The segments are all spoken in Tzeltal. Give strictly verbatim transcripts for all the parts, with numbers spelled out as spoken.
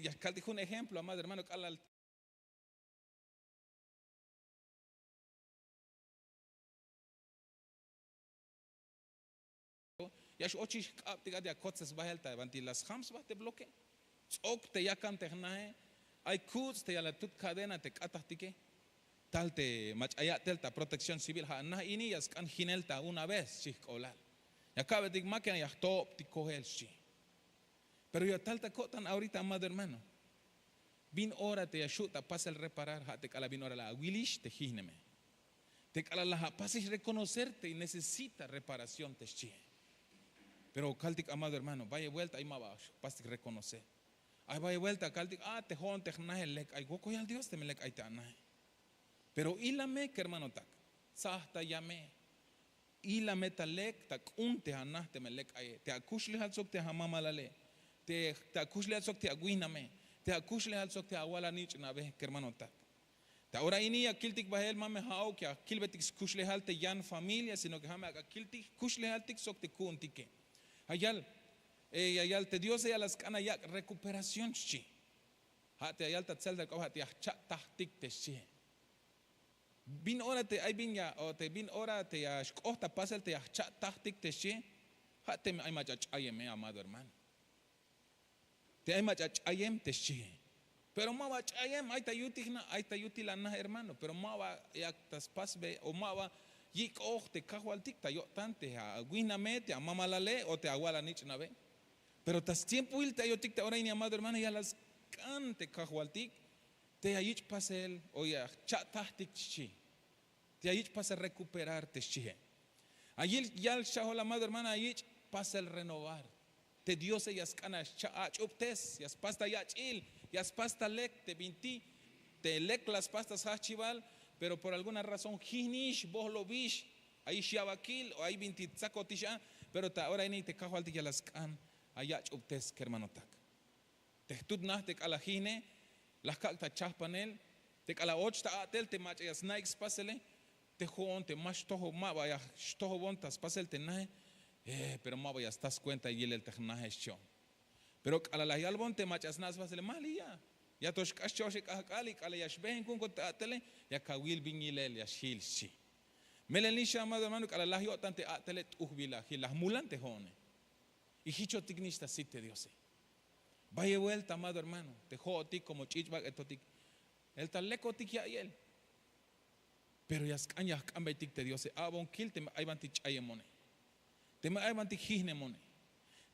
Ya kaltik jun ejemplo, amado hermano, k'alal ya x'ochix jk'abtik a te akotzes bahel ta banti la sjam sba te bloke. Tz'ok te yakan te jnahe. Ay kuts' te ya la tut kadena te k'atajtike. Tal te mach'a ya'tel ta protección civil, ja' naj ini ya sk'an jinel ta una vez, xchi jk'oblal. Ya ka'betik máquina ya jto'obtik koel, xchi. Pero ya tal ta ko'tan ahorita, amado hermano. Bin ora te ya xu' ta pasel reparar, ja' te k'alal bin ora la awilix te jijneme. Te k'alal la apasix reconocer te necesita reparación te xchihe. Pero kaltik, amado hermano, bayel vuelta ay ma ba xpastik reconocer. Ay bayel vuelta kaltik, a te jo'on te jnahe lek ay, wokolyal Dios teme lek ay te anahe. Pero ilame kermanotak, tsaj ta yame. Ilame ta lek ta k'un te anaj teme lek aye, te akuxlejal sok te amamalale, te akuxlejal sok te awihname, te akuxlejal sok te awal anich'nabe kermanotak. Ta ora ini ya kiltik bahel ma me ja'uk ya kilbetik skuxlejal te yan familia, sino ke ja' me ak'a kiltik jkuxlejaltik sok te ku'untike. Ja' yal, ja' yal te Diose ya la sk'an ayak' recuperación, xchi. Ja' te ya yal ta tzeltal k'op, ja' te ya jcha'tajtik te xchihe. Bin ora te ay bin ya, o te bin ora te ya xk'oht ta pasel te ya jcha'tajtik te xchihe. Ja' teme ay mach'a ch'ayeme, amado hermano. Te ay mach'a ch'ayem te xchihe. Pero ma ba ch'ayem, ay ta yutil jna, ay ta yutil anaj hermano, pero ma ba yak ta spasbe o ma ba yik'oj te kajwaltik ta yo'tan te awihname, te amamalale o te awal anich'nabe. Pero ta stiempohil te ayotik ta ora ini, amado hermano, ya la sk'an te kajwaltik te ya yich' pasel o ya jcha'tajtik, xchi. Te ya yich' pasel recuperar te xchihe. Ayil yal xcha'jol, amado hermano, ya yich' pasel renovar. Te Diose ya sk'an ya xcha' ach'ubtes, ya spas ta yach'il, ya spas ta lek te binti, te lek la spas ta sjajchibal, pero por alguna razón jijnix, bohlobix, ayix yabakil o ay binti tsakotix a. Pero ta ora ini te kajwaltik ya la sk'an ya ach'ubtes kermanotak. Te jtut naj te k'alal jijne, la jkak' ta chajpanel, te k'alal och ta a'tel te mach'a ya sna'ik spasele, te jo'on te ma xtojob, ma ba ya xtojobon ta spasel te naje, eh, pero ma ba ya sta skuenta yilel te jnaje, xchion. Pero k'alal la yalbon te mach'a ya sna' spasele, ma liya, ya to xk'ax cho'oxe k'ajk'al, y k'alal ya xbehen ku'un ko te a'tele, yak awil bin yilel ya xjil, xchi. Melel nix, amado hermano, k'alal laj yo'tan te a'tele, t'ujbil la jil, laj mulan te jo'one. Y jichotik nix ta sit te Diose. Bayel vuelta, amado hermano, te jo'otik como ch'ich' bak'etotik, el ta lekotik ya'iyel. Pero ya sk'an ya jk'anbeytik te Diose, a'bon kil teme ay banti ch'ayemone, teme ay banti jijnemone,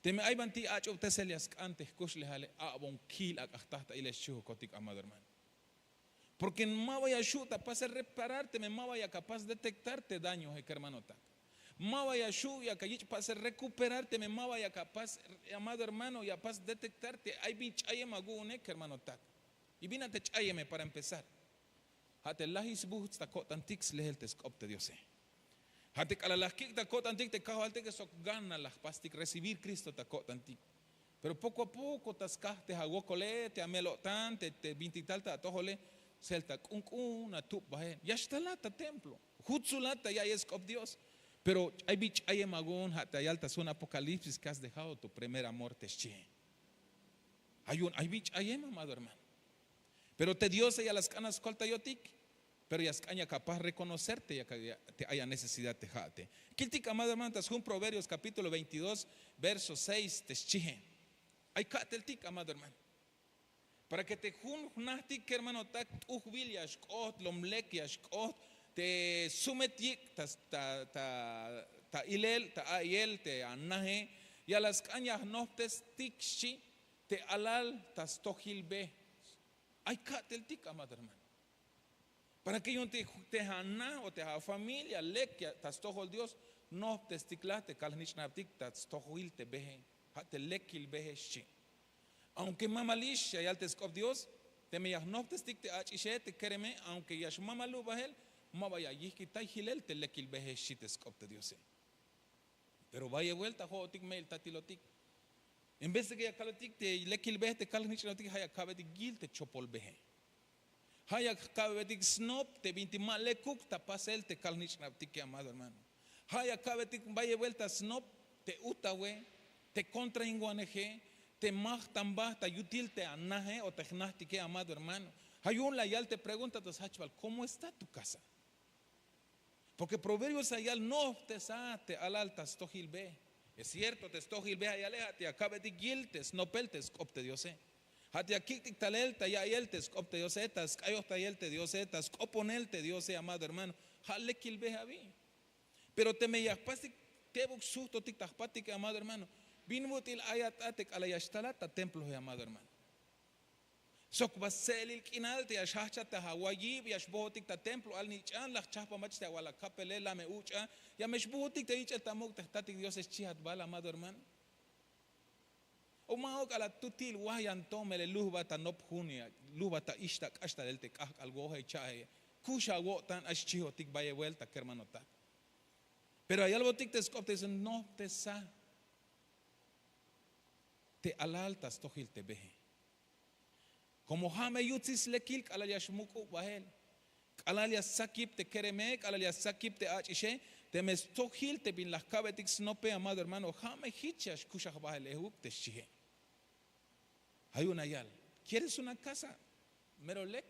teme ay banti ach'ubtesel ya sk'an te jkuxlejale, a'bon kil, ak'a jtaj ta ilel xchihokotik, amado hermano. Porque ma ba ya xu' ta pasel reparar teme ma ba yak apas detectar te dañoe kermanotak. Ma ba ya xu' yak ayich' pasel recuperar teme ma ba yak apas, amado hermano, ya apas detectar te ay bin ch'ayem awu'une kermanotak. Y bin a te ch'ayeme para empezar. Ja' te lajix sbuhts' ta ko'tantik slehel te sk'op te Diose. Ja' te k'alal la jkik' ta ko'tantik te kajwaltike sok gana la jpastik recibir Cristo ta ko'tantik. Pero poco a poco ta skaj te awokole, te amel-o'tan, te, te bintik tal ta atojole, sel ta k'unk'un atub bael. Ya xtalat ta templo, jutsulat ta ya'iyel sk'op Dios. Pero ay bi ch'ayem awu'un, ja' te ya yal ta sjun Apocalipsis, que has dejado tu primer amor, te xchihe. Ay yu'un ay bi ch'ayem, amado hermano. Pero te Diose ya la sk'an ya skoltayotik, pero ya sk'an yak apas reconocer te yak, te ay anecesidad te ja'ate. Kiltik, amado hermano, ta sjun Proverbios capítulo veintidós, verso seis, te xchihe. Ay ka'teltik, amado hermano. Para que te jun jnajtik kermanotak t'ujbil ya xk'oht, lom lek ya xk'oht, te sumet yik' ta, ta, ta, ta ilel, ta a'iyel te anaje, ya la sk'an ya jnojptestik, xchi, te alal ta stojil be. Ay ka'teltik, amado hermano. Para que yu'un te, te ana o te afamilia lek ya ta stojol Dios, nojptestik la te kal-jnich'nabtik ta stojil te behe, ja' te lekil behe, xchi. Aunque mamalix, ya yal te sk'op Dios, teme ya jnojptestik te ach'ixe, te kereme, aunque ya xmamalub bael, ma ba ya yijkitay jilel te lekil behe, xchi te sk'op te Diose. Pero bayel vuelta jo'otik me'il tatilotik. En vez de que ya kalotik te lekil behe te kal-jnich'nabtik, ja' ya ka'betik yil te chopol behe. Ja' ya ka'betik snop te bintik ma lekuk ta pasel te kal-jnich'nabtike, amado hermano. Ja' ya ka'betik bayel vuelta snop te utawe, te contrainwaneje, Te ma jtamba ta yutil te anaje o te jnajtike, amado hermano. Ja' yu'un la yal te pregunta ta sjajchbal: ¿Cómo está tu casa? Porke proverbios la yal: Nojptesa te alal ta stojil be. Es cierto, te stojil be ja' yale ja' te ya ka'betik yil te snopel te sk'op te diose. Ja' te ya kik'tik talel ta ya'iyel te sk'op te diose, ta sk'ayojtayel te diose, ta sk'oponel te diose, amado hermano. Ja' lekil be abi. Pero teme ya jpastik tebuk sujtotik ta jpatike, amado hermano, bin but'il ayat a te k'alal ya xtalat ta temploe, amado hermano. Sok ba stse'elil k'inal te ya xjajchat ta awayib, ya xbojotik ta templo, alnich'an la jchajpanbach te awal akapele, la me uch'a. Ya me xbojotik ta yich'el ta muk' te jtatik diose, xchihat bal, amado hermano. O ma'uk, a la tutil waj yan to, melel lujbat ta nop jun, lujbat ta ix ta k'axtalel te k'ajk'al woje cha'e. Kux awo'tan a xchijotik bayel buelta, kermanotak. Pero ya yalbotik te sk'op te dice: Nojptesa te alal ta stojil te beje. Komo ja' me yutsil slekil k'alal ya xmuk'ub bael, k'alal ya stsakib te kereme, k'alal ya stsakib te ach'ixe. Teme stojil te bin la jka'betik snope, amado hermano, ja' me jich ya xkuxaj bael ejuk te xchie. Ja' yu'un la yal: ¿Quieres una casa mero lek?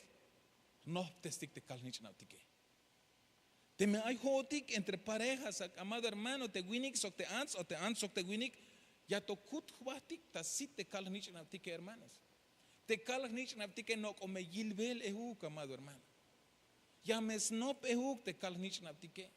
Nojptestik te kalnich'nabtike. Teme ay jo'otik entre parejas, amado hermano, te winik sok te ants, o te ants sok te winik, ya to kut jbajtik ta sit te kalnich'nabtike, hermanos. Te kalnich'nabtike nok'o me yilbel ejuk, amado hermano. Ya me snop ejuk te kalnich'nabtike.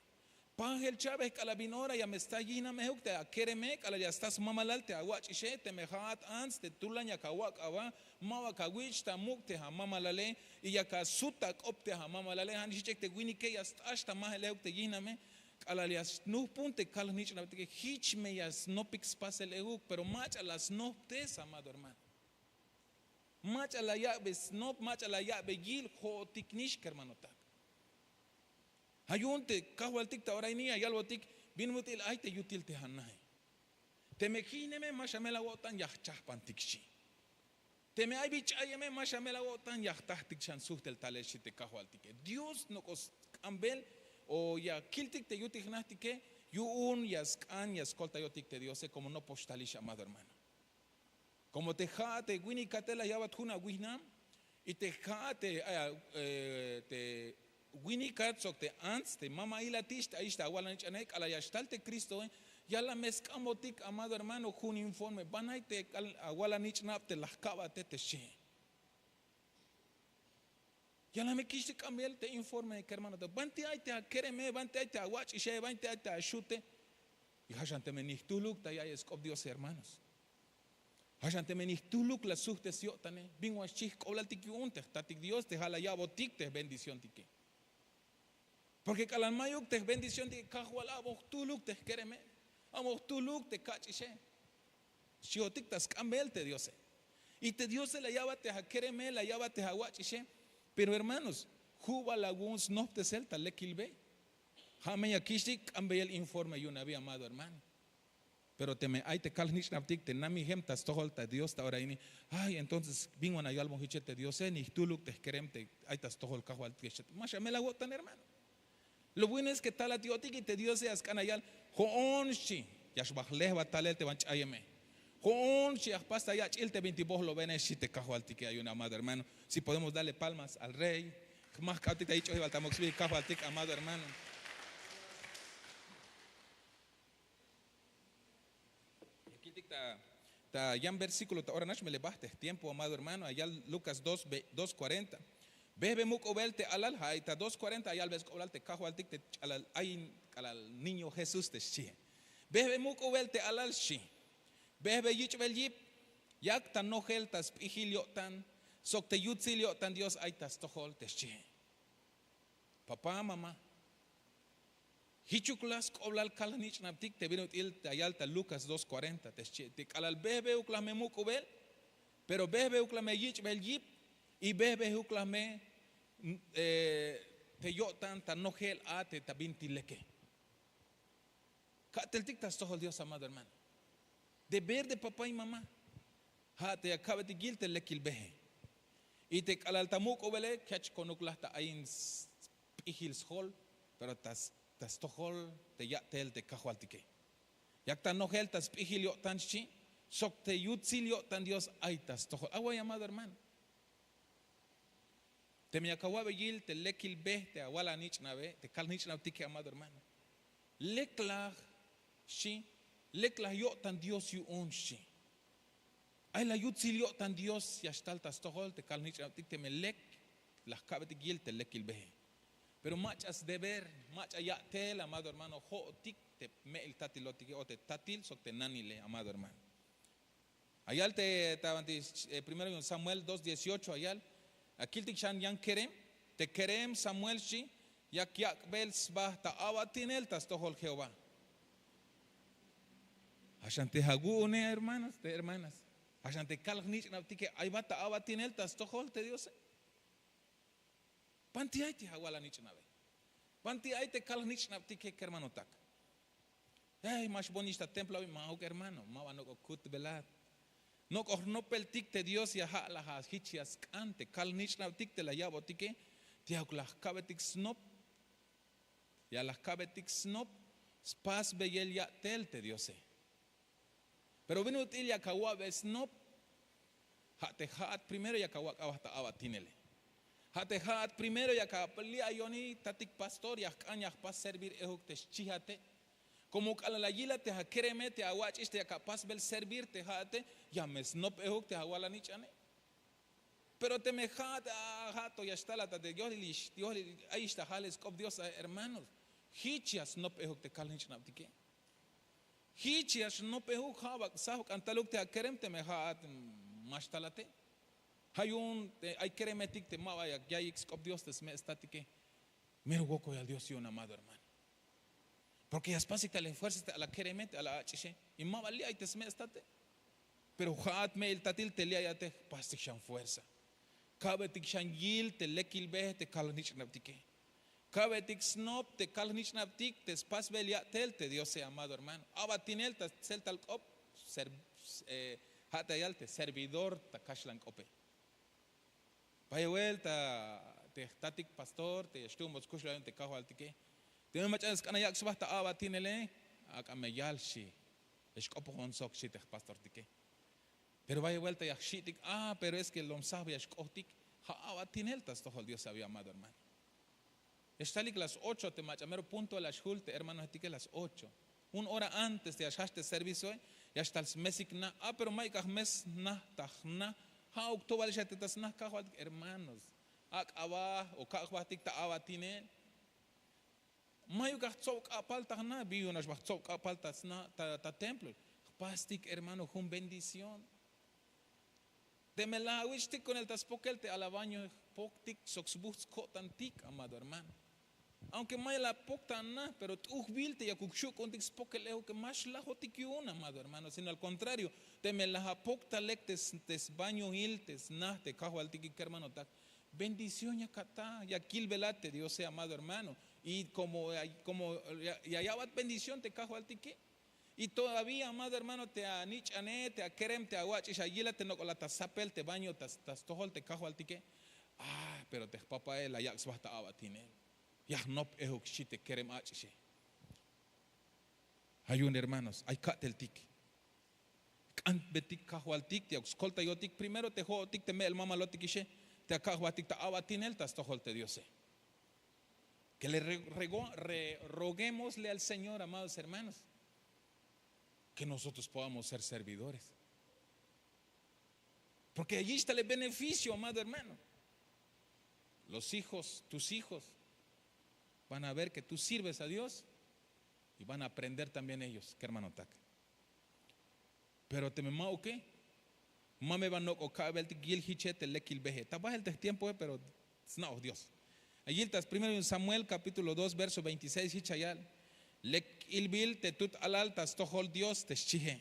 Pajel cha'bej k'alal bin ora ya me sta yijnam ejuk te akereme, k'alal ya sta smamalal te awach'ixe. Teme ja'at ants te tulan yak awak' aba, maba kawich' ta muk' te amamalale, y yak asut ta k'op te amamalale. Ja' nix ich'ek te winike ya st'ax ta majel ejuk te yijname. K'alal ya snujpun te kalnich'nabtike, jich me ya snopik spasel ejuk, pero mach'a la snojptes, amado hermano. Mach'a la yak'be snop, mach'a la yak'be yil jo'otik nix, kermanotak. Ja' yu'un te kajwaltik ta ora ini ya yalbotik bin but'il ay te yutil te anaje. Teme jijneme, ma xamel awo'tan, ya jchajpantik, xchi. Teme ay bi ch'ayeme, ma xamel awo'tan, ya jtajtik xan sujtel talel, xchi te kajwaltike. Dios nok'o sk'anbel o ya kiltik te yutil jnajtike, yu'un ya sk'an ya skoltayotik te Diose, komo nopox talix, amado hermano. Komo te ja'at te winikate la ya'bat jun awijnam, y te ja'at te, eh, te winikat sok te ants, te mamahilatix, te ayix ta awalanich'ane, k'alal ya xtal te Cristoe, ya la me sk'anbotik, amado hermano, jun informe: ¿Ban ay te awalanich'nab te la jka'bate? te xchie. Ya la me kixtik k'ambel te informe, kermanotak. ¿Banti ay te akereme? ¿Banti ay te awach'ixe? ¿Banti ay te axute? Y ja' xan teme nijtuluk ta ya'iyel sk'op Diose, hermanos. Ja' xan teme nijtuluk la sujtes yo'tane, bin wan xchi jk'oblaltik yu'un te jtatik Dios te ja' la ya'botik te jbendiciontike. Porke k'alal mayuk te jbendiciontike, kajwal, a'bon jtuluk te jkereme, a'bon jtuluk te kach'ixe. Xchijotik ta sk'ambel te Diose. Y te Diose la ya'bat te akereme, la ya'bat te awach'ixe. Pero hermanos, ju' bal awu'un snojptesel ta lekil be. Ja' me ya kixtik k'ambeyel informe yu'un abi, amado hermano. Pero teme ay te kalnich'nabtik te namijem ta stojol ta Dios ta ora ini, ay, entonces bin wan ayalbon jiche te Diose, nijtuluk te jkerem te ay ta stojol kajwaltike, xchi. Ma xamel awo'tan, hermano. Lo bueno es que talat yo'tik y te Diose ya sk'an la yal: Jo'on, xchi, ya xba jlejbat talel te ban ch'ayeme. Jo'on, xchi, ya jpas ta yach'il te bintik bojlobene, xchi te kajwaltike. Ay yu'un, amado hermano, si podemos darle palmas al Rey. Ma jk'abtik ta yich'ojibal ta muk' sbiil kajwaltik, amado hermano. Ya kiltik ta, ta yan versículo ta ora nax, me le bajt te jtiempo, amado hermano, ya yal Lucas dos, ve-, dos cuarenta. Bejbe muk'ubel te alal, ja' ay ta dos cuarenta, ya yalbe sk'oblal te kajwaltik te ch'alal ayin k'alal niño Jesús, te xchie. Bejbe muk'ubel te alal, xchi. Bejbe yich'bel yip, yak ta nojel ta sp'ijil yo'tan sok te yutsil yo'tan Dios ay ta stojol, te xchie. Papá, mamá, jichuk la sk'oblal kalnich'nabtik te bin ut'il ta yal ta Lucas dos cuarenta, te xchi, te k'alal bejbeuk la me muk'ubel, pero bejbeuk la me yich'bel yip, y bejbeuk la me, eh, te yo'tan ta nojel a te ta bintik leke. Ka'teltik ta stojol Dios, amado hermano. Deber de papá y mamá, ja' te ya ka'betik yil te lekil beje. Y te k'alal ta muk'ubele, jech konuk laj ta ayin sp'ijil sjol, pero ta s-, ta stojol te ya'tel te kajwaltike. Yak ta nojel ta sp'ijil yo'tan, xchi. Sok te yutsil yo'tan dios ay ta stojol awa' llamado hermano. Teme yak awa'be yil te lekil be te awal anich'nabe te kal jnich'nabtike amado hermano. Lek laj xchi. Lek laj yo'tan dios yu'un xchi. Ay la yutsil yo'tan dios ya xtal ta stojol te kal jnich'nabtik teme lek laj kabetik yil te lekil behe. Pero mach'a sdeber, mach'a ya'tel amado hermano jo'otik te me'il tatilotike o te tatil sok te nanile amado hermano. Ayal te ta banti primero samuel dos dieciocho ayal. Akiltik xan yan kerem te kerem samuel xchi. Yak yak'bel sba ta a'batinel ta stojol jehová. Jaxan te awu'une hermanos te hermanas, jaxan te kal jnich'nabtike ay ba ta a'batinel ta stojol te diose. Banti ay te awal anich'nabe? Banti ay te kal jnich'nabtike kermanotak? Ay ma xbonix ta templo abi ma'uk hermano ma ba nok'ok kutbelat. Nok'oj jnopeltik te dios ya ja' laj ajich ya sk'an te kal jnich'nabtik te la ya'botike. Te ya ok laj kabetik snop. Ya laj kabetik snop. Spasbeyel ya'tel te diose. Pero bin ut'il yak awa'be snop. Ja' te ja'at primero yak awak'abaj ta a'batinele. Ja' te ja'at primero yak ali' ayoni tatik pastor ya jk'an ya jpas servir ejuk te xchijate. Komo k'alal ayilat te akereme te awach'ix te yak apasbel servir te ja'ate. Ya me snop ejuk te awal anich'ane. Pero teme ja'at a ja'at to ya xtalata te yohlil ayix ta jale sk'op dios a hermanos. Jich ya snop ejuk te kal jnich'nabtike. Jich ya xnopejuk ja' bak' sajbk'an taluk te akerem teme ja'at ma xtalate. Ja' yu'un ay keremetik te ma ba yak ya'iyik sk'op dios te sme' statike. Mero wokoyal dios yu'un amado hermano. Porke ya spasik tal efuerza te ala kereme te ala ach'ixe. Y ma ba li' ay te sme' state. Pero ja'at me'il tatil te li' ayate jpastik xan fuerza. Kabetik xan yil te lekil be te kal jnich'nabtike. Kabetik snop te kal jnich'nabtik te spasbel ya'tel te diose amado hermano a'batinel ta tseltal k'op. Ja' te ayal te servidor ta kaxlan k'ope. Bayel buelta te jtatik pastor te ya xtu'unbot skuxlal yu'un te kajwaltike. Teme mach'a sk'an ayak' sba ta a'batinele. Ak'a me yal xchi. Ya xk'opojon sok xchi te jpastortike. Pero bayel buelta ya jxi'tik a pero es ke lom sajbe ya xk'ohtik. Ja' a'batinel ta stojol dios abi amado hermano. Ya xtalik las ocho te mach'a mero puntual la xjul te hermanohetike las ocho. Jun ora antes te ya xjajch te servicioe. Ya xtal smesik na a pero mayuk ajmes na ta jna. Ja'uk tobal xate ta sna kajwaltik hermanos. Ak'abaj o kak' jbajtik ta a'batinel. Mayuk ajtzob k'apal ta jna bin yu'un nax bajtzob k'apal ta sna ta templo. Jpastik hermano jun bendición. Teme la awich'tik konel ta spokel te alabaño jpoktik sok sbujts' ko'tantik amado hermano. Aunke mayal apok ta na pero t'ujbil te yakuk xuk'untik spokel ejuke ma xlajotik yu'un amado hermano sino al kontrario. Teme la apok ta lek te sbañohil te sna te kajwaltik kermanotak. Bendición yak ata yak yilbelat te diose amado hermano. Y komo ya ya'bat bendición te kajwaltike. Y todavía amado hermano te anich'ane te akerem te awach'ix ayilat te nok'olat ta sapel te baño ta stojol te kajwaltike. Pero te jpapae la yak' sba ta a'batinel. Ya jnop ejuk xchi te kerem ach'ixe. Ja' yu'un hermanos ay ka'teltik. K'anbetik kajwaltik te ya skoltayotik primero te jo'otik te me'el mamalotikixe. Te akak' jbatik ta a'batinel ta stojol te diose. Ke le roguémosle al señor amados hermanos, ke nosotros podamos ser servidores. Porke ya yixtale beneficio amado hermano. Los hijos tus hijos van a ver ke tu sirves a dios. Y van a aprender también ellos kermanotak. Pero teme ma'uke, ma me ban nok'o ka'beltik yil jiche te lekil beje ta bajel te jtiempoe pero sna'oj dios. Ayil ta primero yu'un samuel kapítulo dos verso veintiséis jich ayal. Lek ilbil te tut alal ta stojol dios te xchije.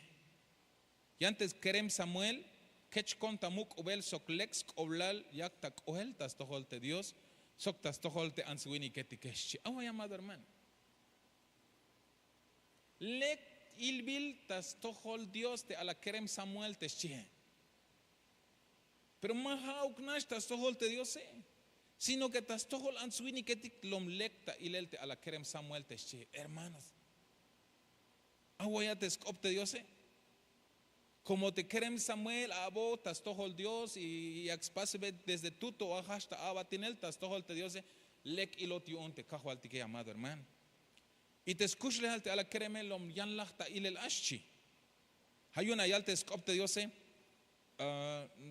Yan te skerem samuel kechkon ta muk'ubel sok lek sk'oblal yak ta k'ohel ta stojol te dios sok ta stojol te ants-winiketike xchi awa llamado hermano. Lek ilbil ta stojol dios te ala kerem samuel te xchie. Pero ma ja'uk nax ta stojol te diose, sino ke ta stojol ants-winiketik lom lek ta ilel te ala kerem samuel te xchie hermanos. Awaya te sk'op te diose. Komo te kerem Samuel a'bot ta stojol Dios y yak spasbe desde tuto a hasta a'batinel ta stojol te Diose, lek ilot yu'un te kajwaltike, amado hermano. Y te skuxlejal te ala kereme lom yan laj ta ilel a xchi. Ja' yu'un la yal te sk'op te Diose,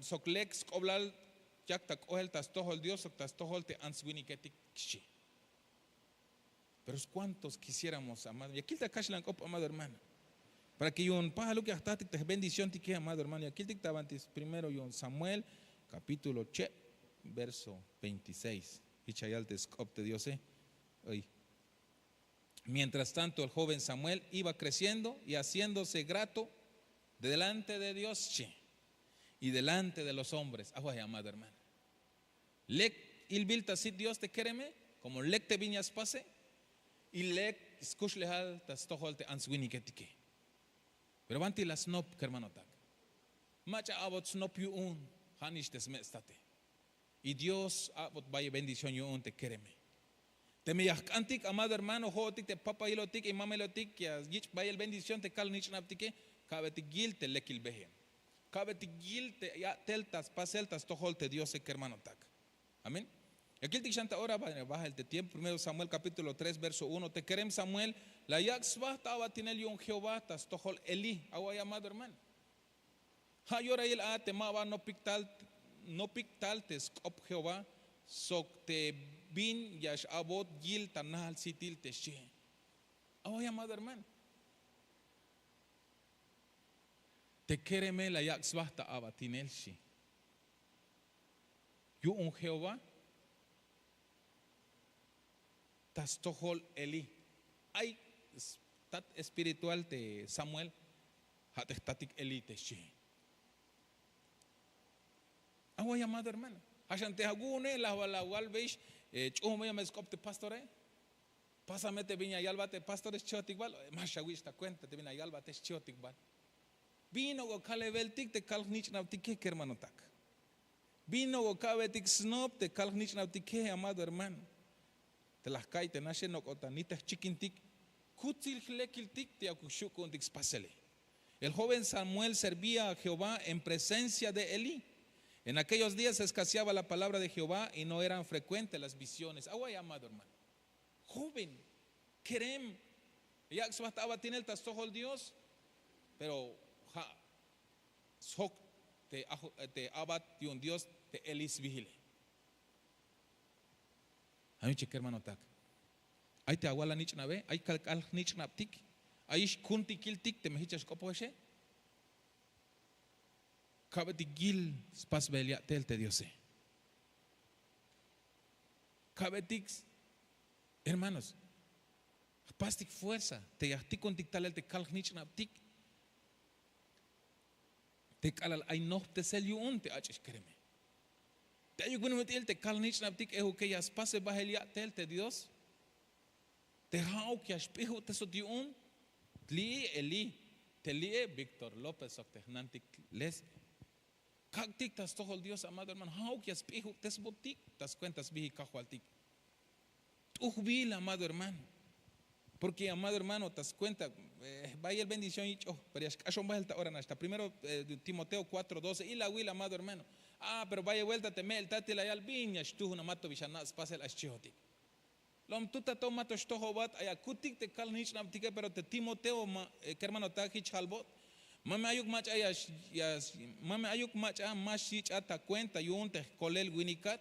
sok lek sk'oblal yak ta k'ohel ta stojol Dios sok ta stojol te ants-winiketik xchi. Pero cuántos quisiéramos, amado, ya kil ta kaxlan k'op, amado hermano, para que yu'un pajaluk ya jtatik te jbendicióntike, amado hermano. Ya kiltik ta banti primero yu'un Samuel, capítulo che', verso veintiséis. Jich ya yal te sk'op te Diose. Mientras tanto el joven Samuel iba creciendo y haciéndose grato delante de Dios, che, y delante de los hombres. Away, amado hermano. Lek ilbil ta sit Dios te kereme, komo lek te bin ya spase, y lek skuxlejal ta stojol te ants-winiketike. Pero banti la snop, kermanotak. Mach'a a'bot snop yu'un, ja' nix te sme' state. Y Dios a'bot bayel bendición yu'un te kereme. Teme ya jk'antik, amado hermano, jo'otik te papayilotik y mamayilotik ya yich' bayel bendición te kal-jnich'nabtike, ka'betik yil te lekil behem. Ka'betik yil te ya'tel ta spasel ta stojol te Diose, kermanotak. Amén. Ya kiltik xan ta ora, bajel te tiempo, primero Samuel capítulo tres, verso uno. Te kerem Samuel la yak' sba ta a'batinel yu'un Jehová ta stojol Elí. Away, amado hermano. Ja' yorail a te ma ba nopik tal, nopik tal te sk'op Jehová sok te bin ya x-a'bot yil ta najal sitil te xchihe. Away, amado hermano. Te kereme la yak' sba ta a'batinel, xchi, yu'un Jehová ta stojol Elí. Ay stat espiritual te Samuel, ja' te jtatik Elí te xchihe. Away, amado hermano. Ja' xan te awu'une la awalbeyex, ch'uhunbeya me sk'op te pastore. Pásame te bin ya yalbat te pastore, xchihotik bal. Ma xawich' ta cuenta te bin ya yalbate, xchihotik bal. Bin nok'o kalebeltik te kal-jnich'nabtike, kermanotak. Bin nok'o ka'betik snop te kal-jnich'nabtike, amado hermano. Te la jka'iy te naxe, nok'o ta nitej chikintik, kutsil jlekiltik te yakuk xju' ku'untik spasele. El joven Samuel servía a Jehová en presencia de Elí. En aquellos días escaseaba la palabra de Jehová y no eran frecuentes las visiones. Away, amado hermano. Joven, kerem, yak' sba ta a'batinel ta stojol Dios, pero ja' sjok te a'bat yu'un Dios te Elí sbiile. Ay, kermanotak. Ay te awal anich'nabe, ay kal-kal jnich'nabtik, ayix kuntikiltik teme jich ya xk'opojexe. Ka'betik yil spasbel ya'tel te Diose. Ka'betik, hermanos, jpastik fuerza te ya jtikuntik talel te kal-jnich'nabtik. Te k'alal ay nojptesel yu'un te ach'ix kereme. Te ayuk bin ut'il te kal-jnich'nabtik, ejuke ya spasel bajel ya'tel te Dios. Te ja'uk ya xp'ijubtesot yu'un, li'i Elí, te li'e Víctor López sok te jnantik Lesbi. Kak'tik ta stojol Dios, amado hermano, ja'uk ya sp'ijubtesbotik ta skuenta sbijil Kajwaltik. T'ujbil, amado hermano. Porque, amado hermano, ta skuenta bayel bendición yich'oj, pero ya xk'axon bajel ta ora nax ta primero Timoteo cuatro doce. Ilawil, amado hermano. Ah, pero bayel vuelta te me'iltatil la yal bin ya xtuhun a, ma to bi xana' spasel, ay xchihotik. Lom tuta to ma to xtojobat, ay akutik te kal-jnich'nabtike, pero te Timoteo, kermanotak, jich jalbot. Ma me ayuk mach'a ya, ma me ayuk mach'a ma xyich'a ta cuenta yu'un te jkolel winikat.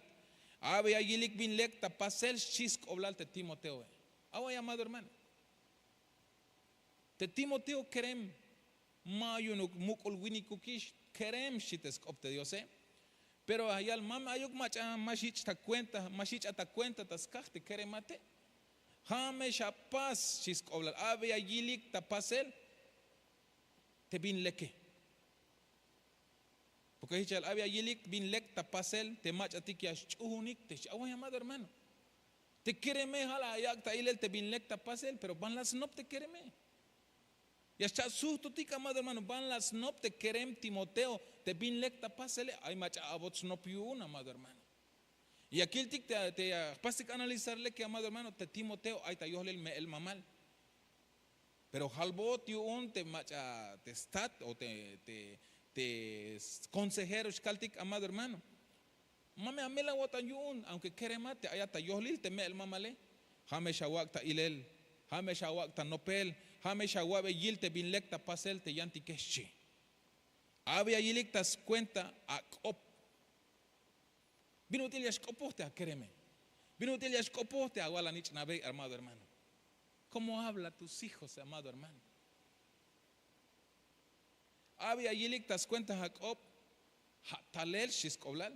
A'beya yilik bin lek ta pasel, xchi sk'oblal te Timoteoe. Away, amado hermano. Te Timoteo kerem, ma yu'unuk muk'ul winikukix, kerem, xchi te sk'op te Diose. Pero ya yal, ma me ayuk mach'a ma xyich' ta cuenta, ma xyich'a ta cuenta ta skaj te keremate. Ja' me xapas, xchi sk'oblal, a'beya yilik ta pasel te bin leke. Porque jich ya yal, a'beya yilik bin lek ta pasel te mach'atik ya xch'uunik te xchi. Away, amado hermano. Te kereme ja' la ayak' ta ilel te bin lek ta pasel, pero ban la snop te kereme. Ya xcha' sujtutik, amado hermano, ban la snop te kerem Timoteo te bin lek ta pasele. Ay mach'a a'bot snop yu'un, amado hermano. Ya kiltik te ya jpastik analizar leke, amado hermano, te Timoteo ay ta yojlel me'el mamal. Pero halbot yu'un te mach'a te stat o te te te skonsejero xkaltik amado hermano. Ma me amel awo'tan yu'un aunke keremat te ayat ta yohlil te me'el mamale. Ha me xawak' ta ilel, ha me xawak' ta nopel, ha me xawa'be yil te bin lek ta pasel te yantike xchi. Abi ayilik ta skuenta ak'op. Bin ut'il ya xk'opoj te akereme? Bin ut'il ya xk'opoj te awal anich'nabe amado hermano? Komo habla tus hijos amado hermano? Abi ayilik ta skuenta ak'op. Ha' talel xchi sk'oblal.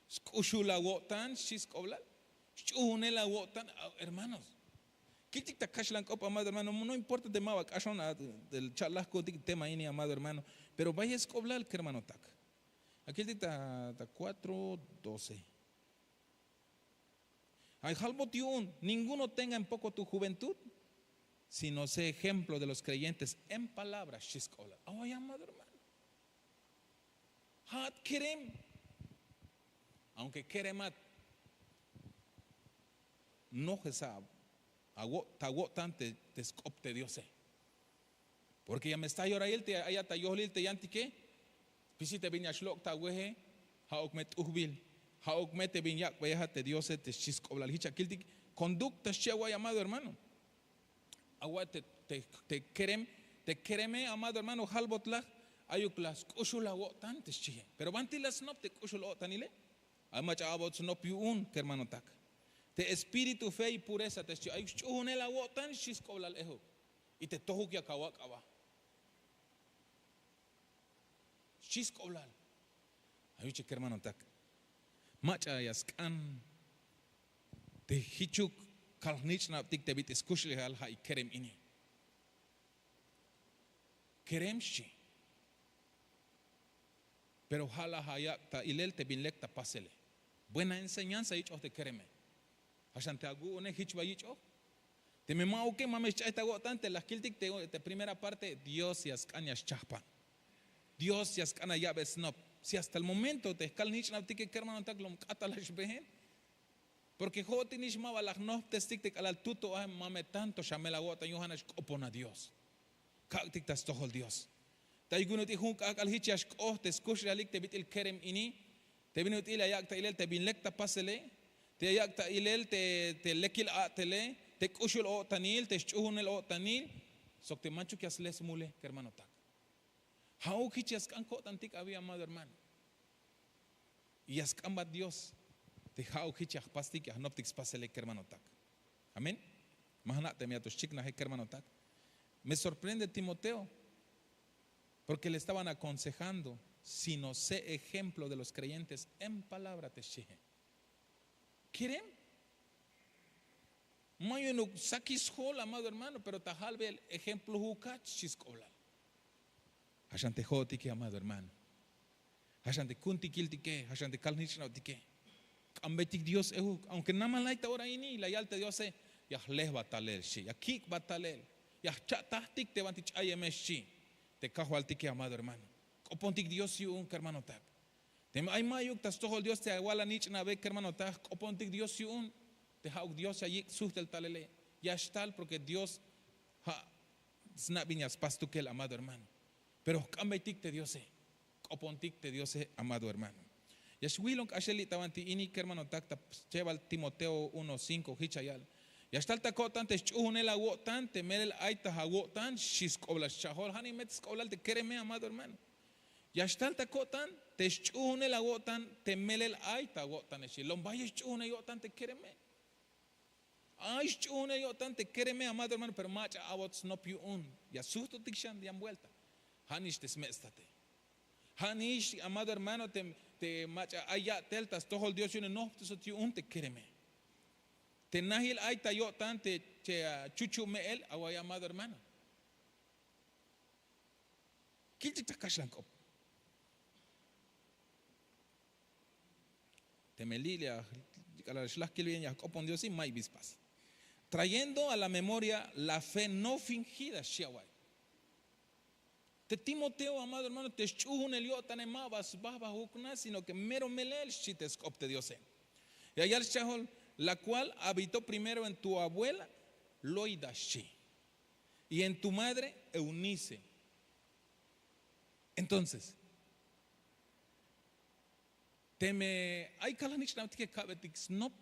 Sk'uxul awo'tan xchi sk'oblal. Sch'uhunel awo'tan. Hermanos, kiltik ta kaxlan k'op amado hermano, no importa te ma ba k'axon. Cha'laj ku'untik tema ini amado hermano. Pero bayel sk'oblal kermanotak. Akiltik ta kuatro doce. Ay halbot yu'un ninguno tenga en poko tu juventud, sino se ejemplo de los kreyentes en palabra xchi sk'oblal. Awa ya amado hermano. Ha'at kerem. Aunke keremat, nojesa ta awo'tan te sk'op te diose. Porke ya me sta yorail te ayat ta yohlil te yantike. Pisil te bin ya xlok' ta awehe. Ha'uk me t'ujbil. Ha'uk me te bin yak'beyejat te diose te xchi sk'oblal hich akiltik. Kondukta xchi awa'iy amado hermano. Awa'iy te kerem te kereme amado hermano halbot laj. Ayuk la sk'uxul awo'tan te xchihe pero banti la snop te k'uxul o'tanile. Ay mach'a abot snop yu'un kermanotak. Te espíritu fe y pureza te xchi ayuk sch'uhunel awo'tan xchi sk'oblal ejuk. Y te tojuk yak awak' aba. Xchi sk'oblal. Ayuche kermanotak. Mach'a ya sk'an te hichuk kal jnich'nabtik te bit'il skuxlejal ha'i kerem ini. Kerem xchi. Pero ha la ayak' ta ilel te bin lek ta pasele. Buena enseñanza yich'oj te kereme. Haxan te awu'une hich ba yich'oj. Teme ma'uke ma me xch'ay ta awo'tan te la jkiltik te primera parte dios ya sk'an ya schahpan. Dios ya sk'an ya ya'be snop. Si hasta el momento te jkal jnich'nabtike kermanotak lom k'atal la xbehen. Porke ho'otik nix ma ba la jnohptestik te k'alal tuto ahe ma me tanto xamel awo'tan yu'un ha nax k'opon a dios. Kak'tik ta stojol dios. Ta yu'un ut'il jun k'ahk'al hich ya xk'oht te skuxlejalik te bit'il kerem ini. Te bin ut'il ya yak' ta ilel te bin lek ta pasele. Te ya yak' ta ilel te lekil a'tele, te k'uxul o'tanil te sch'uhunel o'tanil. Sok te manchuk ya sle smule kermanotak. Ha'uk hich ya sk'an ko'tantik abi amado hermano. Y ya sk'anbat dios te ha'uk hich ya jpastik ya jnoptik spasele kermanotak. Amén. Ma jna' teme ya to xchiknaje kermanotak. Me sorprende timoteo. Porke le estaban akonsejando, sino se ejemplo de los kreyentes en palabra te xchihe. Kerem. Ma yu'unuk sakis jol amado hermano pero ta halbel ejemplo jukach xchi sk'oblal. Haxan te ho'otike amado hermano. Haxan te kuntikiltike haxan te kal jnich'nabtike. K'ambeytik dios ejuk aunke namal ay ta ora ini la yal te diose. Ya jlehbat talel xchi ya kik'bat talel. Ya jcha'tajtik te banti ch'ayeme xchi. Te kajwaltike amado hermano. K'opontik dios yu'un kermanotak. Teme ay mayuk ta stojol dios te awal anich'nabe kermanotak k'opontik dios yu'un. Te ha'uk dios ya yik' suhtel talele. Ya xtal porke dios ha' sna' bin ya spas stukel amado hermano. Pero jk'ambeytik te diose. K'opontik te diose amado hermano. Ya xwilon k'axel li' ta banti ini kermanotak ta schebal timoteo uno cinko hich ya yal. Ya xtal ta ko'tan te sch'uhunel awo'tan te melel ay ta awo'tan xchi sk'oblal schahol ha nimet sk'oblal te kereme amado hermano. Ya xtal ta ko'tan te sch'uhunel awo'tan te melel ay ta awo'tane xchi lom bayel sch'uhunel yo'tan te kereme. Ay sch'uhunel yo'tan te kereme amado hermano pero mach'a abot snop yu'un. Ya suhtutik xan yan buelta. Ha nix te sme' state. Ha nix amado hermano te mach'a ay ya'tel ta stojol dios yu'un nohptesot yu'un te kereme. Te nahil ay ta yo'tan te chuchu' me'el away amado hermano. Kiltik ta kaxlan k'op. Teme li' li' k'alal xlajkil bien ya jk'opon dios si may bi spas. Trayendo a la memoria la fe no fingida xchi away. Te timoteo amado hermano te sch'uhunel yo'tane ma ba sbahbahujuk na sino ke mero melel xchi te sk'op te diose. Ya yal schahol la kual habitó primero en tu abuela loida xchi. Y en tu madre, Eunice. Entonces, teme ay kal jnich'nabtike, ka'betik snop,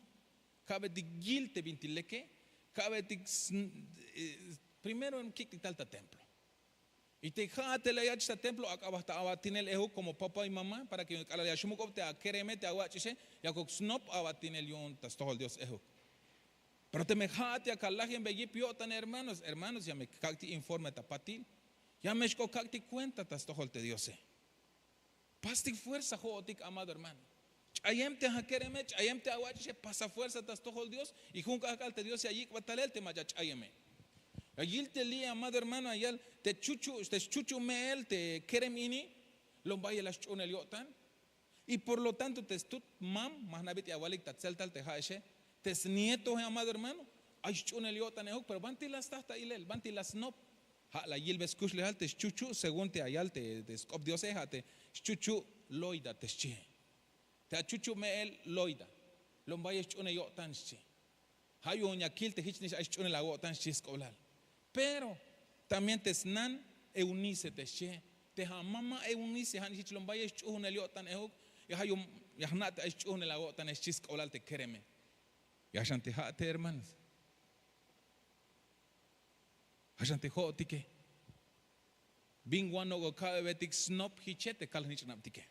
ka'betik yil te bintik leke, ka'betik sn- eh, primero kik'tik tal ta templo. Y te ja'at te la yach' ta templo, ak'a ba ta abatinel ejuk como papá y mamá, para que k'alal ya xmuk'ub te akereme, te awach'ixe, yakuk snop abatinel yu'un ta stojol Dios ejuk. Pero teme ja'at ya kal lajenbe yip yo'tan, hermanos, hermanos, ya me kak'tik informe ta patil, ya me xk'o kak'tik cuenta ta stojol te Diose. Pastik fuerza jo'otik, amado hermano. Ch'ayem te akereme, ch'ayem te awach'ixe, pasa fuerza ta stojol Dios. Y jun k'ajk'al te Dios ya yik'bat talel te mach'a ch'ayeme. Ya yil te li', amado hermano, ya yal te chuchu', te xchuchu' me'el te kerem ini, lom bayel la sch'uhunel yo'tan. Y por lo tanto te stut mam, ma jna' bit'il awalik ta tzeltal te ja'exe, te snietoe, amado hermano, ay sch'uhunel yo'tan ejuk, pero banti la staj ta ilel, banti la snop. Ja' la yilbe skuxlejal te xchuchu', según te ya yal te sk'op Diose, ja' te xchuchu' Loida te xchie. Te achuchu' me'el Loida, lom bayel sch'uhunel yo'tan xchi. Ja' yu'un ya kil te jichnix ay sch'uhunel awo'tan xchi sk'oblal. Pero también te snan Eunice te xchie, te amama Eunice, ja'nix jich lom bayel sch'uhunel yo'tan ejuk. Y ja' yu'un ya jna' te ay sch'uhunel awo'tane xchi sk'oblal te kereme. Ya xan te ja' te, hermanos. Ja' xan te jo'otike. Bin wan nok'o ka'bebetik snop jiche te kal jnich'nabtike.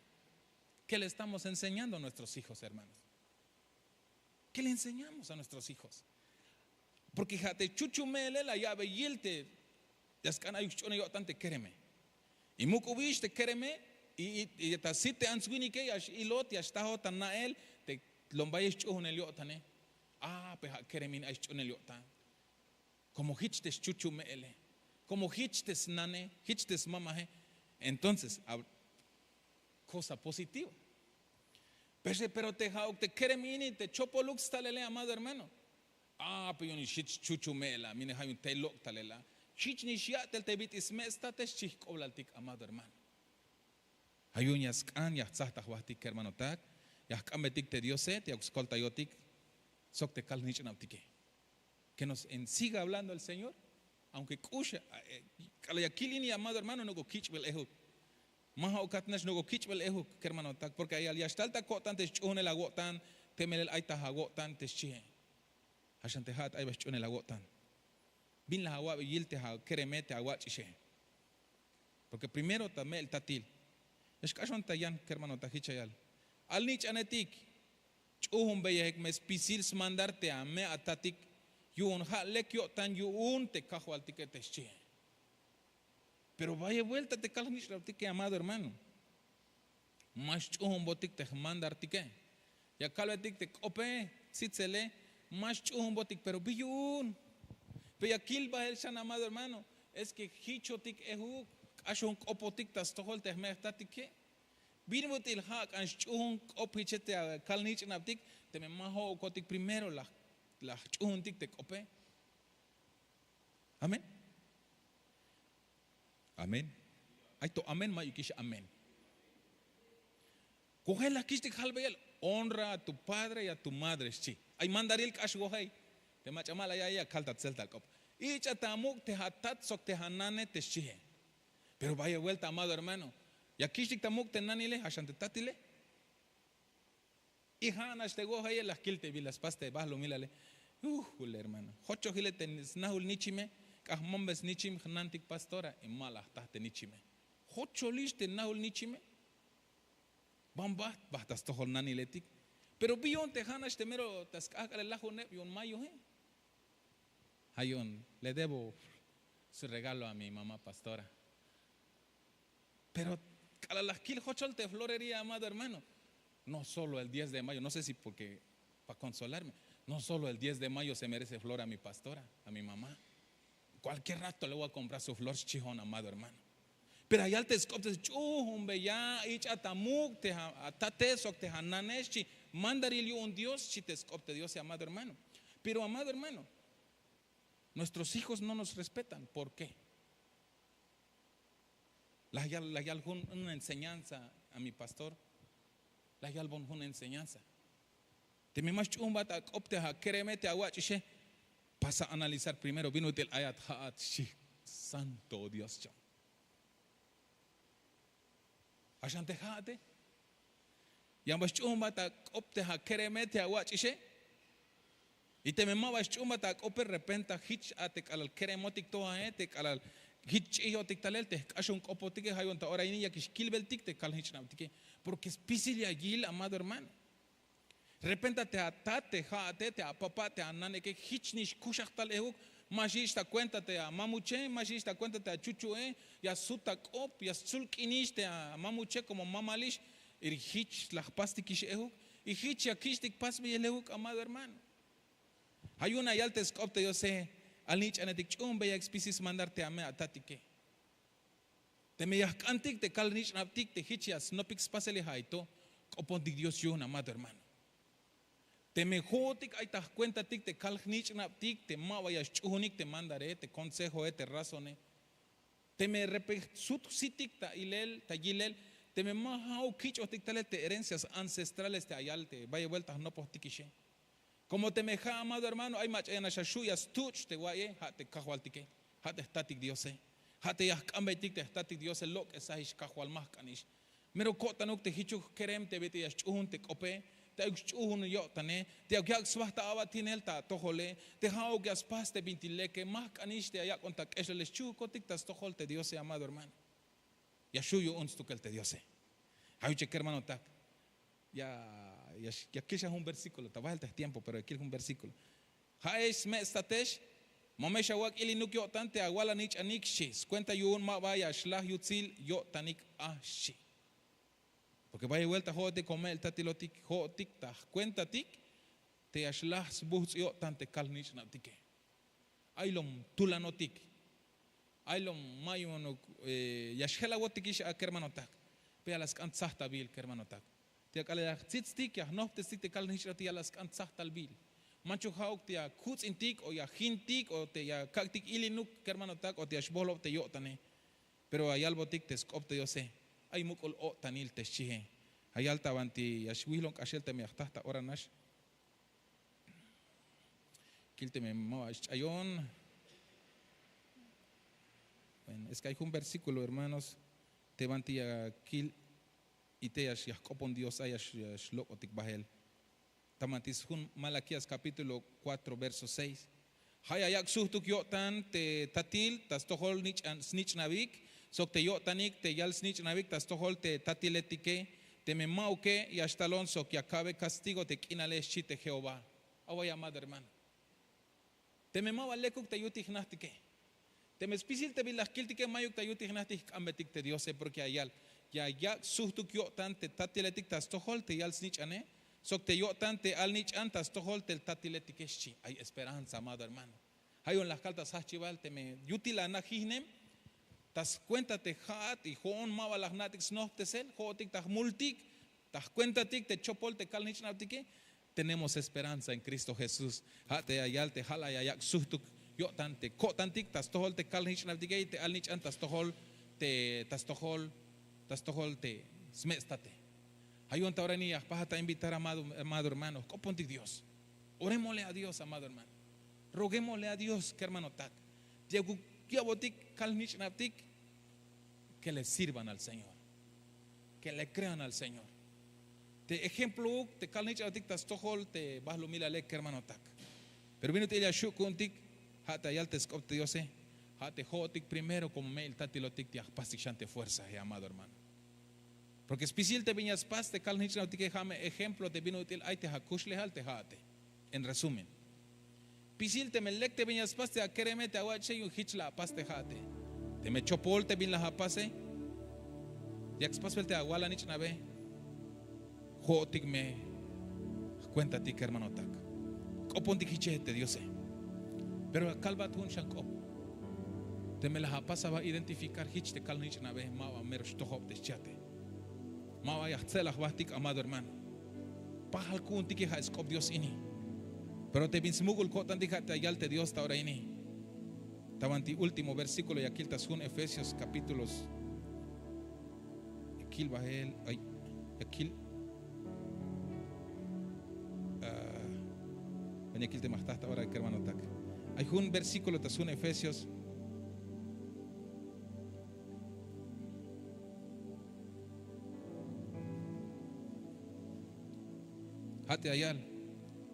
¿Qué le estamos enseñando a nuestros hijos, hermanos? ¿Qué le enseñamos a nuestros hijos? Porque ja' te chuchu' me'ele la ya'be yil te ya sk'an ayuk sch'uhunel yo'tan te kereme. Y muk'ubix te kereme, y, y, y ta sit te ants winike ya x'ilot, ya xtajot ta na'el te lom bayel sch'uhunel yo'tane. Ah, pues ja' kerem in ay sch'uhunel yo'tan. Como jich te xchuchu' me'ele, como jich te snane, jich te smamae. Entonces, cosa positiva. Pero te ja'uk te kerem ini te chopoluk stalele, amado hermano. Ah, pero yu'un nix jich xchuchu' me'el a, mine ja' yu'un tey lok' talel a. Jich nix ya'tel te bit'il sme' state xchi jk'oblaltik, amado hermano. Ja' yu'un ya sk'an ya jtsaj ta jbahtik kermanotak, ya jk'ambetik te Diose te yakuk skoltayotik sok te kal jnich'nabtike. Que nos siga hablando el Señor. Aunque k'ux, k'alal ya kil ini, amado hermano, nok'o kich'bel ejuk. Ma ja'ukat nax nok'o kich'bel ejuk kermanotak, porque ya xtal ta ko'tan te sch'uhunel awo'tan te melel ay ta awo'tan te xchie. Ja' xan te ja'at ay ba sch'uhunel awo'tan. Bin la awa'be yil te akereme, te awach'ixe. Porque primero ta me'el tatil. Ya xk'axon ta yan kermanotak jich ya yal: Alnich'anetik, ch'uhunbeyejik me spisil smandar te ame' atatik, yu'un ja' lek yo'tan yu'un te kajwaltike te xchie. Pero bayel buelta te kal jnich'nabtike, amado hermano, ma xch'uhunbotik te jmandartike. Ya kalbetik te k'ope, tzitsele, ma xch'uhunbotik, pero bi yu'un. Pero ya kil bahel xan, amado hermano, es que jichotik ejuk, k'axon k'opotik ta stojol te jme' jtatike. Bin ut'il ja' k'an xch'uhun k'op jiche te kal jnich'nabtik, teme ma jo'okotik primero la, la jch'uhuntik te k'ope. Amén. Amén. Ay to amén, mayukix amén. Kojel la kich'tik jalbeyel: Honra a tu padre y a tu madre, xchi. Ay mandaril k'ax wojey. Te mach'a ma la ya'iy, ya kal ta tzeltal k'op: Ich'a ta muk' te atat sok te anane, te xchie. Pero bayel buelta, amado hermano, ya kich'tik ta muk' te nanile, ja' xan te tatile. Y ja' nax te wojeye la jkil te bila spas te balumilale. Ujule, hermano, jochojile te snajul nichime, k'aj mambe snichim jnantik pastora, y ma la jta te nichime. Jocholix te najul nichime. Ban bajt, bajt ta stojol naniletik. Pero bi yu'un te ja' nax te mero ta sk'ajk'alel lajuneb yu'un mayoe. Ja' yu'un le debo su regalo a mi mamá pastora. Pero k'alal la jkil jochol te florería, amado hermano, no solo el diez de mayo, no sé si porque pa consolarme, no solo el diez de mayo se merece flor a mi pastora, a mi mamá. Cualquier rato le voy a comprar su flor, xchi jo'on, amado hermano. Pero ya yal te sk'op te: Ch'uhunbeya, ich'a ta muk' te atate sok te anane, xchi. Mandaril yu'un Dios, xchi te sk'op te Diose, amado hermano. Pero, amado hermano, nuestros hijos no nos respetan. ¿Por qué? La yal, la yal jun, jun enseñanza a mi pastor. La yalbon jun enseñanza. Teme ma xch'uhunbat ak'op te akereme, te awach'ixe, pasa analizar primero bin ut'il ayat ja'at, xchi. Santo Dios cham. Axan te ja'ate, yan ba sch'uhunbat ak'op te akereme te awach'ixe. Y teme ma ba sch'uhunbat ak'ope, repenta jich a te k'alal keremotik to ae, te k'alal jich ch'iyotik talel te jk'axon k'opotike. Ja' yu'un ta ora ini yakix kilbeltik te kal jnich'nabtike. Porke spisil ya yil, amado hermano. Repenta te atat, te ja'ate, te apapa, te ananeke jich nix kuxaj tal ehuk. Ma xich ta kuenta te amamuche, ma xich ta kuenta te achuchu'e. Ya sut ak'op, ya stsul k'inix te amamuche komo mamalix. Y jich la jpastikix ehuk, y jich ya kich'tik pasbeyel ehuk, amado hermano. Ja' yu'un ya yal te sk'op te Diose: Alnich'anetik, ch'uhunbeya spisil smandar te ame atatike. Teme ya jk'antik te kal jnich'nabtik te jich ya snopik spasele, ja' ay to. K'opontik Dios yu'un, amado hermano. Teme jo'otik ay ta jkuentatik te kal jnich'nabtik te ma ba ya sch'uhunik te mandare, te consejoe, te razone. Teme repente sut jsitik ta ilel, ta yilel, teme ma ja'uk kich'ojtik talel te herencias ancestrales te ya yal te bayel buelta jnopojtikixe. Komo teme ja', amado hermano, ay mach'a ya nax axu' ya stuch' te wa'ye, ja' te kajwaltike, ja' te jtatik Diose. Ja' te ya jk'ambeytik te jtatik Diose: Lok'esajix kajwal, ma jk'anix. Mero ko'tanuk te jichuk jkerem te bit'il ya sch'uhun te k'ope, te ayuk sch'uhun yo'tane, te ayuk yak' sba ta abatinel ta atojole, te ja'uk ya spas te bintik leke. Ma jk'anix te ya yak'on ta k'exlele, xchihukotik ta stojol te Diose, amado hermano. Ya xju' yu'un stukel te Diose. Ja' yu'un che kermanotak, ya, ya kil xan jun versículo, ta bahel te jtiempo, pero ya kil jun versículo. Ja'ex sme'statex, ma me xawak' ilinuk yo'tan te awal anich'anik, xchi. Skuenta yu'un ma ba ya xlaj yutsil yo'tanik a, xchi. Porke bayel buelta jo'otik kome'il tatilotik, jo'otik ta jkuentatik te ya xlaj sbuhts' yo'tan te kal jnich'nabtike. Ay lom tulanotik, ay lom mayunuk, eh, ya xjelawotikix a kermanotak. Pero ya la sk'an tsajtabil kermanotak. Te ya k'alal ya jtzitstik, ya jnojptestik te kal jnich'nabtik, ya la sk'an tsajtalbil. Manchuk ja'uk te ya kuts'intik o ya jintik o te ya kak'tik ilinuk kermanotak o te ya xbohlob te yo'tane. Pero ya yalbotik te sk'op te Diose: Ay muk'ul o'tanil, te xchihe. Ya yal ta banti ya xwilon k'axel teme ya jta ta ora nax. Kil teme ma ba xch'ayon. Bueno, es que ay jun versículo, hermanos, te banti ya kil y te ya xk'opon Dios a, ya xlok'otik bahel. Ta banti sjun Malaquías capítulo cuatro, verso seis. Ja' ya yak' sujtuk yo'tan te tatil ta stojol snich'nabik, sok te yo'tanik te yal snich'nabik ta stojol te tatiletike. Teme ma'uke, ya xtalon sok ya ka'be castigo te k'inale, xchi te Jehová. Awa'iy, amado hermano. Teme ma ba lekuk te yutil jnajtike. Teme spisil te bin la jkiltike mayuk ta yutil jnajtik, jk'ambetik te Diose, porke ya yal: Ya yak' sujtuk yo'tan te tatiletik ta stojol te yal snich'ane, sok te yo'tan te alnich'an ta stojol te tatiletike, xchi. Ay esperanza, amado hermano. Ja' yu'un la jkal ta sjajchibal, teme yutil la ana' jijnem ta skuenta te ja'at y jo'on ma ba la jna'tik snojptesel, jo'otik ta jmultik ta jkuentatik te chopol te kal jnich'nabtike. Tenemos esperanza en Cristo Jesús. Ja' te ya yal te ja' la ya yak' sujtuk yo'tan te ko'tantik ta stojol te kal jnich'nabtike y te alnich'an ta stojol te, ta stojol, ta stojol te sme'state. Ja' yu'un ta ora ini ya jpajat ta invitar, amado, amado hermano, jk'opontik Dios. Orémosle a Dios, amado hermano. Roguémosle a Dios, kermanotak, te yakuk ya'botik kal jnich'nabtik, que le sirvan al Señor, que le crean al Señor. Te ejemplouk te kal jnich'nabtik ta stojol te bahlumilale, kermanotak. Pero bin ut'il ya xju' ku'untik, ja' te ya yal te sk'op te Diose, ja' te jo'otik primero komo me'il tatilotik te ya jpastik xan te fuerzae, amado hermano. Porke spisil te bin ya spas te kal jnich'nabtike, ja' me ejemplo te bin ut'il ay te akuxlejal te ja'ate. En resumen, spisil teme lek te bin ya spas te akereme, te awach'e, yu'un jich la apas te ja'ate. Teme chopol te bin la apase, yak spasbel te awal anich'nabe, jo'otik me jkuentatik, kermanotak. K'opontik jiche te Diose. Pero ya kalbat jun xan k'op. Teme la apas aba identificar jich te kal jnich'nabe, ma ba mero xtojob te xchiate. Ma ba ya jtse'laj jbatik, amado hermano. Pajal ku'untike, ja' sk'op Dios ini. Pero te bin smuk'ul ko'tantik, ja' te ya yal te Dios ta ora ini. Ta banti último versículo ya kil ta sjun Efesios capítulos. Ya kil bahel, ay, ya kil. Ah, ven, ya kil te ma jta ta ora, kermanotak. Ay jun versículo ta sjun Efesios. Ja' te ya yal.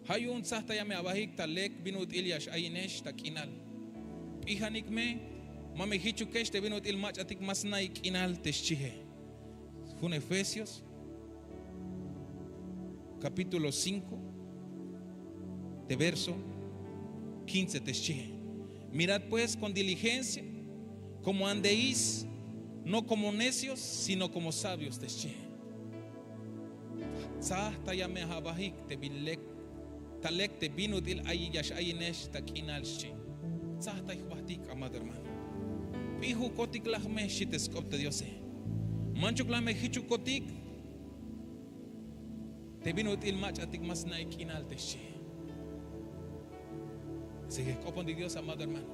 Ja' yu'un tsajtaya me abahik ta lek bin ut'il ya x-ayinex ta k'inal. P'ijanik me, ma me jichukex te bin ut'il mach'atik ma sna'ik k'inal te xchie. Jun Efesios capítulo cinco, te verso quince te xchie: Mirad pues con diligencia como andéis, no como necios, sino como sabios, te xchie. Tsajtaya me abahik te bin lek, ta lek te bin ut'il ay ya x-ayinex ta k'inal, xchi. Tsajtay jbahtik, amado hermano. P'ijukotik laj me, xchi te sk'op te Diose. Manchuk laj me jichukotik te bin ut'il mach'atik ma sna'ik k'inal, te xchi. Sigue jk'opontik Dios, amado hermano.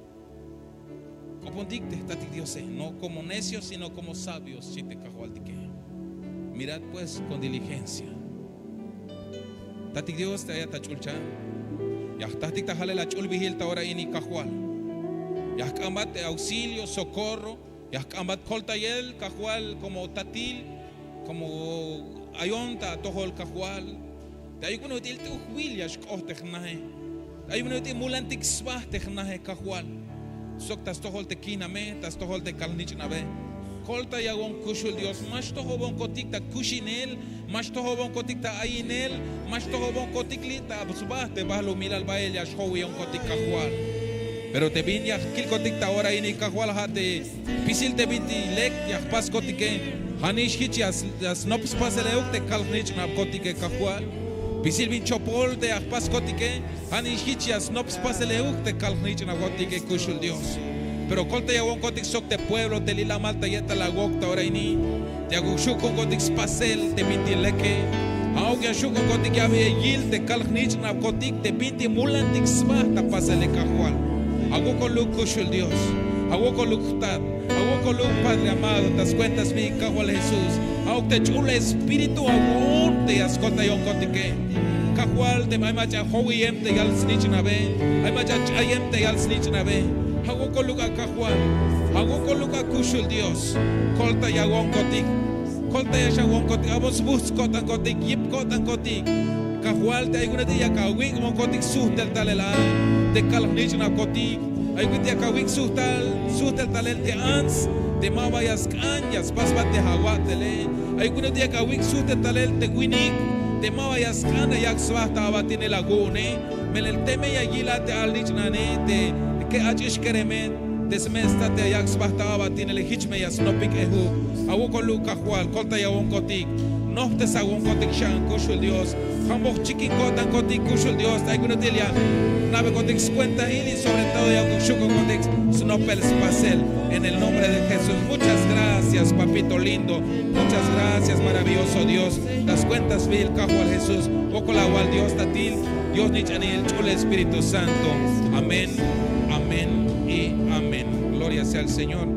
Jk'opontik te jtatik Diose, no como necios, sino como sabios, xchi te Kajwaltike. Mirad pues con diligencia. Tatik Dios, te ayat ta ch'ulchan. Ya jtatik ta jalel ach'ulbihil ta ora ini, Kajwal. Ya jk'ambat te auxilio, socorro. Ya jk'ambat koltayel, Kajwal, como tatil, como ayon ta atojol, Kajwal. Te ayuk bin ut'il t'ujbil ya xk'oht te jnaje. Te ayuk bin ut'il mulantik sba te jnaje, Kajwal. Sok ta stojol te kihname, ta stojol te kalnich'nabe. Koltayawon, kuxul Dios, ma xtojobonkotik ta kuxinel, ma xtojobonkotik ta ayinel, ma xtojobonkotik li' ta sba te balumilal bayel ya xjowiyonkotik, Kajwal. Pero te bin ya jkilkotik ta ora ini, Kajwal, ja' te spisil te bintik lek ya jpaskotike, ja' nix jich ya s-, ya snop spasel euk te kalnich'nabkotike, Kajwal. Spisil bin chopol te ya jpaskotike, ja' nix jich ya snop spasel euk te kalnich'nabkotike, kuxul Dios. Pero koltayawonkotik sok te pueblo te lilamal ta yetal awok ta ora ini, te yakuk xu' ku'unkotik spasel te bintik leke. Ja'uk ya xu' ku'unkotik ya abi eyil te kalnich'nabkotik te bintik mulantik sba ta pasele, Kajwal. Awokoluk, kuxul Dios. Awokoluk, jtat. Awokoluk, Padre amado, ta skuenta sbi, Kajwal Jesús. Ja'uk te ch'ul espíritu awo'on te ya skoltayonkotike. Kajwal, teme ay mach'a jowiyem te yal snich'nabe, ay mach'a ch'ayem te yal snich'nabe, awokoluk a, Kajwal. Awokoluk a, kuxul Dios. Koltayawonkotik. Koltaya xawonkotik, a'bon sbujts' ko'tankotik, yip ko'tankotik. Kajwal, te ay winetike yak awik'bonkotik sujtel talel a te kalnich'nabkotik. Ay winetike yak awik' sujtal, sujtel talel te ants te maba ya sk'an ya spasbat te awa'tele. Ay winetike yak awik' sujtel talel te winik te maba ya sk'an ya yak' sba ta abatinel awu'une. Melel teme ya yil a te alnich'nane te ke ach'ix kereme, te sme stat te ya yak' sba ta abatinele, jich me ya snopik ejuk. Awokoluk, Kajwal, koltayawonkotik. Nojptesawonkotik xan, kuxul Dios. Jamboj chikin ko'tankotik, kuxul Dios, te ay winetike ya jna'bekotik skuentahil y sobre todo yakuk xu' ku'unkotik snopel spasel. En el nombre de Jesús. Muchas gracias, papito lindo. Muchas gracias, maravilloso Dios. Ta skuenta sbiil, Kajwal Jesús. Wokol awal Dios tatil, Dios nich'anil, ch'ul Espíritu Santo. Amén, amén y amén. Gloria sea al Señor.